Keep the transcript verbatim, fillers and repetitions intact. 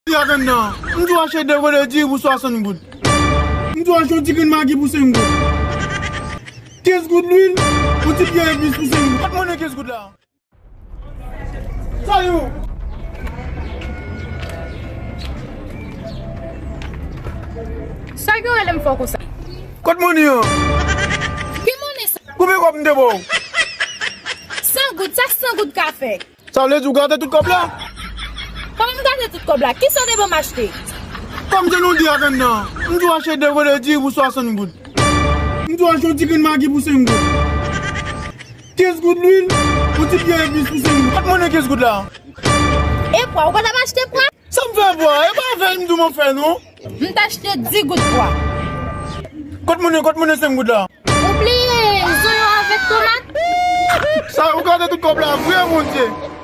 Di ak anndan. M di w achte de kole diri pou swasant goud. M di w achte yon ti grenn magi pou senk goud. Kenz goud lwil, yon ti pyè epis pou senk goud. Kot monnen kenz goud la? Sa yo! Sa gen rele m fò konsa? Kot monnen an? Ki monnen sa? Koupe kòb m te ba w. San goud, sa san goud ka fè? Sa vle di w gate tout kòb la? Kòman m gate tout kòb la? Kisa w te ban m achte? Kòm se nou di ak anndan, m di w achte de kole diri pou swasant goud. M di w achte yon ti grenn magi pou senk goud. Kenz goud lwil, yon ti pyè epis pou senk goud. Kot monnen kenz goud la? E pwa, ou pa t ap achte pwa? Sa m fè pwa? E pa avè l m di w m ap fè non. M t achte dis goud pwa. Kot monnen, kot monnen senk goud la? Ou bliye zonyon avèk tomat? Sa, ou gate tout kòb la vre, Bondye.